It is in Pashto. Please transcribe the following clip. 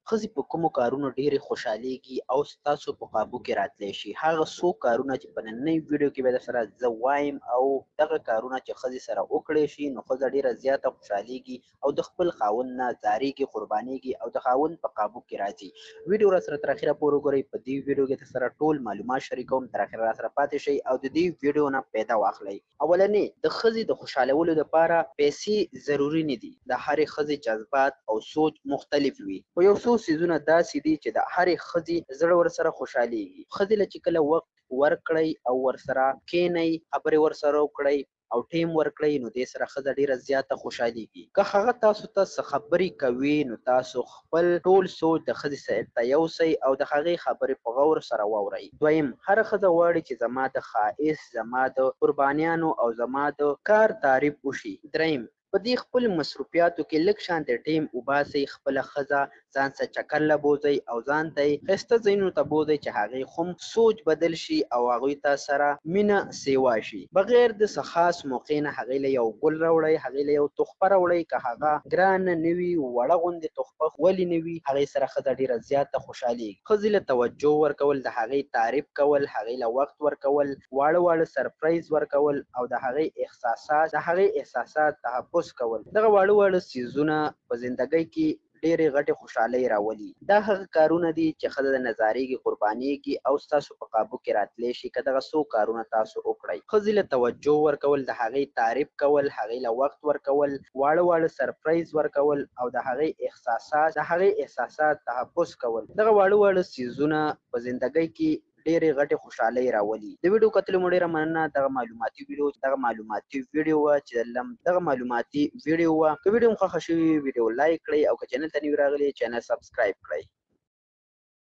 ښځې په کومو کارونو ډېرې خوشحالېږي او ستاسو په قابو کې راتلی شي؟ هغه څو کارونه چې په نننۍ ویډیو کې به درسره زه وایم، او دغه کارونه چې ښځې سره وکړی شي نو ښځه ډېره زیاته خوشحالېږي او د خپل خاوند نه ځارېږي، قربانېږي او د خاوند په قابو کې راځي. ویډیو راسره تر اخره پورې وګورئ. په دې ویډیو کې درسره ټول معلومات شریکوم، تر اخره راسره پاتې شئ او د دې ویډیو نه پیدا واخلئ. اولنې، د ښځې د خوشحالولو لپاره پیسې ضروري نه دي. د هرې ښځې جذبات او سوچ مختلف وي، خو یو څو څیزونه داسې دي چې د هرې ښځې زړه ورسره خوشحالېږي. ښځې له چې کله وخت ورکړئ او ورسره کښېنئ، خبرې ورسره وکړئ او ټیم ورکړئ، نو دې سره ښځه ډېره زیاته خوشحالېږي. که هغه تاسو ته څه خبرې کوي نو تاسو خپل ټول سوچ د ښځې سایډ ته یوسئ او د هغې خبرې په غور سره واورئ. دویم، هره ښځه غواړي چې زما د ښایست، زما د قربانیانو او زما د کار تعریف وشي. دریم، په دې خپل مصروفیاتو کې لږ شانتې ټیم وباسئ، خپله ښځه ځان سره چکر له بوځئ او ځان ته یې ښایسته ځایونو ته بوځئ چې هغې هم سوچ بدل شي او هغوی ته سره مینه سیوا شي. بغیر د څه خاص موقع نه هغې له یو ګل راوړئ، هغې له یو تحفه راوړئ، که هغه ګرانه نه وي، وړه غوندې تحفه ولې نه وي، هغې سره ښځه ډېره زیاته خوشحالېږي. ښځې له توجه ورکول، د هغې تعریف کول، هغې له وخت ورکول، واړه واړه سرپرایز ورکول او د هغې احساسات، د هغې احساسات تحفظ کول، دغه واړه واړه څیزونه په زندګۍ کې ډېرې غټې خوشحالۍ راولي. دا هغه کارونه دي چې ښځه د نظارېږي، قربانېږي او ستاسو په قابو کې راتلی شي که دغه څو کارونه تاسو وکړئ. ښځې له توجه ورکول، د هغې تعریف کول، هغې له وخت ورکول، واړه واړه سرپرایز ورکول او د هغې احساسات، د هغې احساسات تحفظ کول، دغه واړه واړه څیزونه په زندګۍ کې ډېرې غټې خوشحالۍ راولي. د ویډیو کتلو مو ډېره مننه. دغه معلوماتي ویډیو، دغه معلوماتي ویډیو وه چې لم دغه معلوماتي ویډیو وه. که ویډیو مو خوښه شوې، ویډیو لایک کړئ او که چینل ته نوي راغلي، چینل سبسکرایب کړئ.